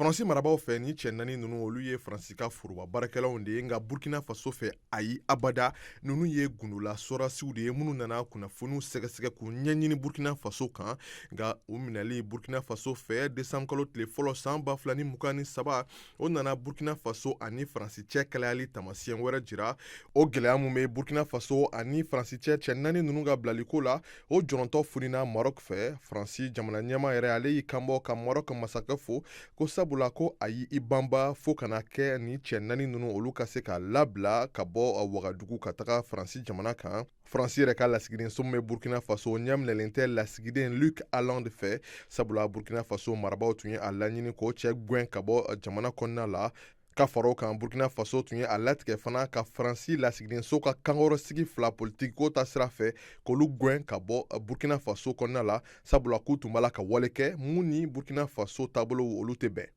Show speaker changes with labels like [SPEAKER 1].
[SPEAKER 1] Faransi marabaaw fɛ, ni cɛ naani ninnu, olu ye Faransi ka foroba baarakɛlaw de ye, nka Burkina Faso fɛ, ayi, abada. Ninnu ye gundola sɔrɔdasiw de ye minnu nana kunnafoniw sɛgɛsɛgɛ k'u ɲɛɲini Burkina Faso kan. Nka u minɛli Burkina Faso fɛ desanburu kalo tile fɔlɔ san 2023, o nana Burkina Faso ani Faransi cɛ kalayali taamasiyɛn wɛrɛ jira. O gɛlɛya min bɛ Burkina Faso ani Faransi cɛ, cɛ naani ninnu ka bilaliko la, o jɔrɔntɔ funina Maroc fɛ. Faransi jamana ɲɛmaa yɛrɛ, ale y'i kanbɔ ka Maroc masakɛ fo, ko sabula ko a y'i banba fo ka na kɛ ni cɛ naani ninnu, olu ka se ka labila ka bɔ Wagadugu ka taga Faransi jamana kan. Faransi yɛrɛ ka lasigidenso min bɛ Burkina Faso, ɲɛminɛlen tɛ lasigiden Luc Alphand fɛ, sabula Burkina Faso marabaaw tun ye a laɲini k'o cɛ gɛn ka bɔ jamana kɔnɔna la. Ka fara o kan, Burkina Faso tun ye a latigɛ fana ka Faransi lasigidenso ka kankɔrɔsigi fila, politikiko ta sira fɛ, k'olu gɛn ka bɔ Burkina Faso kɔnɔna la, sabula k'u tun b'a la ka wale kɛ mun ni Burkina Faso taabolo olu tɛ bɛn.